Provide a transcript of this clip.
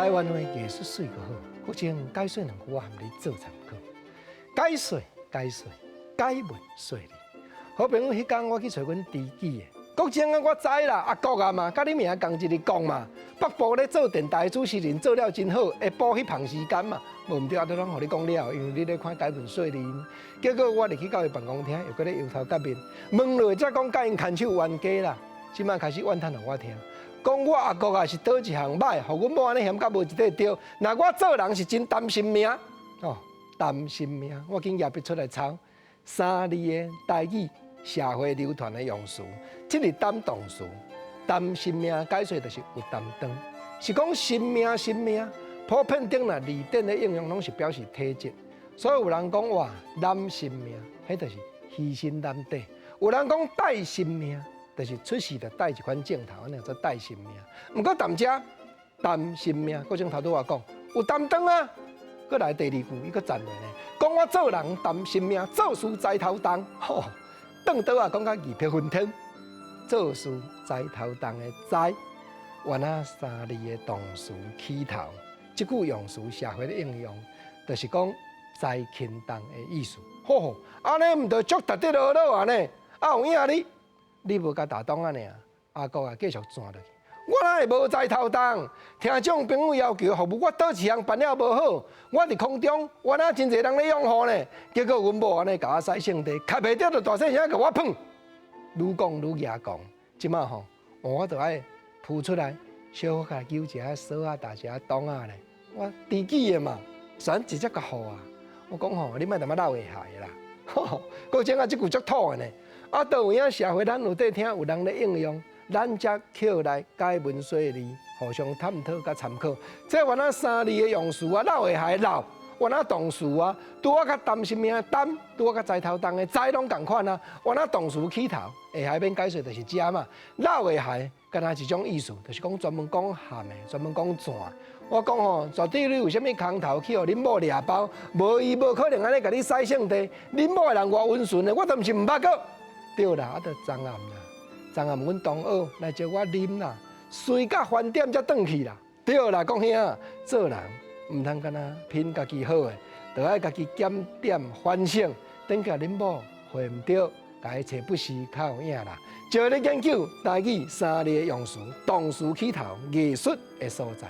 台灣話藝術媠閣好，國情解說兩句我含你做參考。解說解說解文說理。好朋友，彼工我去揣阮知己的，國情啊，我知啦，阿國啊嘛，佮你名仝一个國嘛。北部咧做電台主持人做了真好，會補彼棚時間嘛，無毋對啊，都攏予你講了，因為你咧看解文說理。結果我入去到伊辦公廳，又閣咧搖頭結面，問落才講佮𪜶牽手冤家啦。這擺開始怨嘆予我聽，講我阿國啊是佗一項䆀，予阮某按呢嫌甲無一塊對。若我做人是真擔心命，哦，擔心命，我緊舉筆出來抄三字的台語社會流傳的用詞，這個擔動詞，擔心命解說就是有擔當，是講心命心命。普遍頂啦字典的應用攏是表示體質，所以有人講哇擔心命，彼就是犧牲擔底；有人講帶心命，就是出世就帶一款症頭，按呢叫做帶心命。毋過踮遮擔心命，國政頭拄仔講有擔當啊。閣來第二句，伊閣讚落呢，講我做人擔心命，做事知頭重，吼，轉倒啊講甲義薄雲天，做事知頭重的知，原來三字的動詞起頭，這句用詞社會的應用，就是講知輕重的意思。吼吼，按呢毋著足值得落落按呢，啊有影你，你無共大當按呢，阿國啊繼續轉落去。我哪會無知頭重？聽眾朋友要求服務，我佗一項辦了無好，我佇空中，我哪真濟人咧擁護呢？結果阮某按呢共我洗聖地，開袂著就大細聲共我噴，愈講愈夯講。這擺吼，我著愛浮出來，小可共揪一下鎖仔，打一下擋仔咧。我知己的嘛，選直接共予啊。我講吼，你莫踮仔鬧會害啦。閣講啊，這句足土的呢。啊，佗有影社會咱有在聽，有人咧應用。咱才抾來解文說理，互相探討佮參考。這原來三字的用詞啊，鬧會害鬧，原來動詞啊，拄仔較擔心命擔，拄仔較知頭重的知攏仝款啊。原來動詞起頭，會害免解說就是這嘛。鬧會害，敢若一種意思，就是講專門講鹹的，專門講轉。我講吼，絕對你有啥物空頭去予恁某掠包，無伊無可能按呢共你洗聖地。恁某的人偌溫順的，我都毋是毋捌過。對啦，啊，著昨暗啦。昨暗阮同學來招我啉啦，隨甲翻點才轉去啦。對啦，講兄做人毋通干焦品家己好的，著愛家己檢點反省。等下恁某回毋著，共伊揣不時較有影啦。招你研究台語三字用詞，動詞起頭藝術的所在。